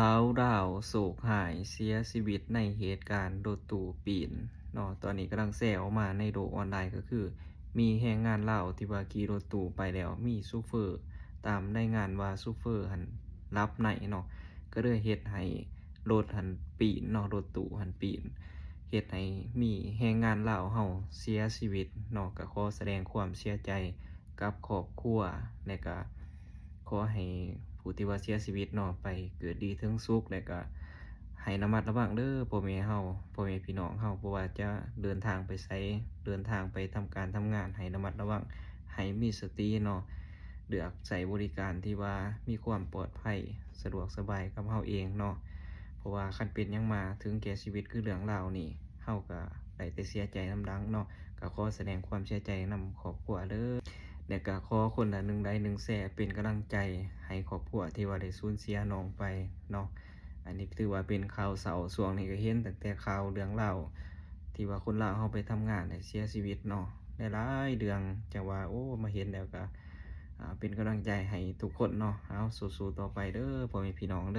ຊາວລາວໂຊກຮ້າຍເສຍຊີວິດໃນເຫດການລົດຕູ້ປີ້ນເນາະ. ຕອນນີ້ກຳລັງແຊອອກມາໃນໂລກອອນລາຍ ກໍຄືມີແຮງງານລາວທີ່ວ່າຂີ່ລົດຕູ້ໄປແລ້ວ ມີໂຊເຟີ ຕາມລາຍງານວ່າໂຊເຟີຫັ້ນຫຼັບໃນເນາະ ກໍເລີຍເຮັດໃຫ້ລົດຫັ້ນປີ້ນເນາະ, ລົດຕູ້ຫັ້ນປີ້ນ ເຮັດໃຫ້ມີແຮງງານລາວເຮົາເສຍຊີວິດເນາະ. ກໍຂໍສະແດງຄວາມເສຍໃຈ ກັບຄອບຄົວ ແລະກະຂໍໃຫ້ຜູ້ທີ່ວ່າເສຍຊີວິດເນາະ ໄປເກີດດີເຖິງສຸກ ແລະກະໃຫ້ລະມັດລະວັງເດີພໍ່ແມ່ເຮົາ ພໍ່ແມ່ພີ່ນ້ອງເຮົາ ບໍ່ວ່າຈະເດີນທາງໄປໃສ ເດີນທາງໄປທຳການທຳງານ ໃຫ້ລະມັດລະວັງ ໃຫ້ມີສະຕິເນາະ ເລືອກໃຊ້ບໍລິການທີ່ວ່າມີຄວາມປອດໄພ ສະດວກສະບາຍກັບເຮົາເອງເນາະ. ເພາະວ່າຄັນເປັນຫຍັງມາເຖິງແກ່ຊີວິດຄືເລື່ອງລາວນີ້ ເຮົາກະໄດ້ແຕ່ເສຍໃຈນຳດັງເນາະ. ກະຂໍສະແດງຄວາມເສຍໃຈນຳຄອບຄົວເດີ ແລະກະຂໍຄົນລະໜຶ່ງໄລຄ໌ໜຶ່ງແຊ ເປັນກຳລັງໃຈໃຫ້ຄອບຄົວທີ່ວ່າໄດ້ສູນເສຍນ້ອງໄປເນາະ. ອັນນີ້ຖືວ່າເປັນຂ່າວເສົ້າ ຊ່ວງນີ້ກະເຫັນຕັ້ງແຕ່ຂ່າວເລື່ອງລາວ ທີ່ວ່າຄົນລາວເຮົາໄປທຳງານແລ້ວເສຍຊີວິດເນາະ ຫຼາຍໆເລື່ອງ ຈັ່ງວ່າ ໂອ້ ມາເຫັນແລ້ວກະ ອ່າ ເປັນກຳລັງໃຈໃຫ້ທຸກຄົນເນາະ. ເອົາ ສູ້ໆຕໍ່ໄປເດີພໍ່ແມ່ພີ່ນ້ອງເດີ.